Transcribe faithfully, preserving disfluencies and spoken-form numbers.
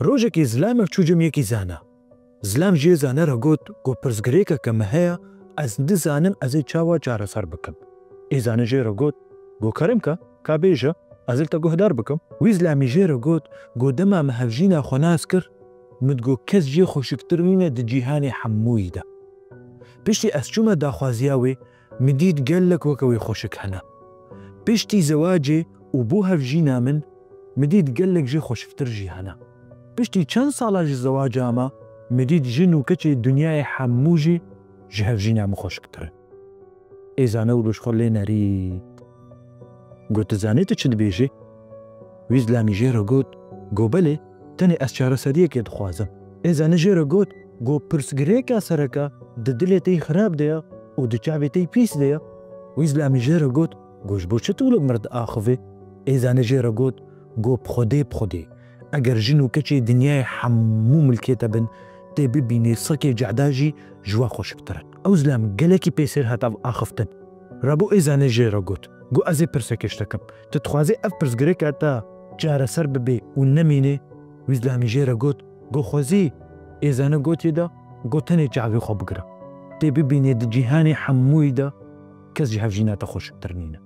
Rojekê zilamek çû cem yekî zana. Zilam jê zane re got, got, pirsgirêkeke min heye, ez nizanim ez ê çawa çareser bikim. Ê zane jê re got, got, kerem ke, ka bêje, ez li te guhdar bikim. Wî zilamî jê re got, got, dema min hevjîna xwe nas kir, min digot kes jê xweşiktir nîne di cîhanê hemûyî de. Piştî ez çûme daxwaziya wê, min dît gelek weke wê xweşik hene. Piştî zewacê û bû hevjîna min, min dît gelek jê xweşiktir jî hene. Piştî çend sala ji zewaca me, min dît jin û keçê dinyayê hemû jî ji hevjîna min xweşiktir in. Ê zane û li ji xwe lê nerît. Got, tu zanî tu çi dibêjî? Wî zilamî jê re got, got, belê, tenê ez çareseriyekê dixwazim. Ê zane jê re got, got, pirsgirêka sereke di dilê te yî xirab de ye û di çavê te yî pîs de ye. Wî zilamî jê re got, got, ji bo çi tu wilo mir diaxivî? Ê zane jê re got, got, bi Xwedê, bi Xwedê, eger jin û keçê dinyayê hemû milkê te bin, tê bibînî sekê cehda jî ji we xweşiktir in. Ew zilam gelekî pêsêr hat ev axiftin. Rebo ê zane jê re got, got, ez ê pirsekê ji te kim. Tu dixwazî ev pirsgirêka te çareser bibe û nemîne? Wî zilamî jê re got, got, xwezî. Ê zane gotiye de, got, tenê çavê xwe bigire. Tê bibînê di cîhanê hemûyî de kes ji hevjîna te xweşiktir nîne.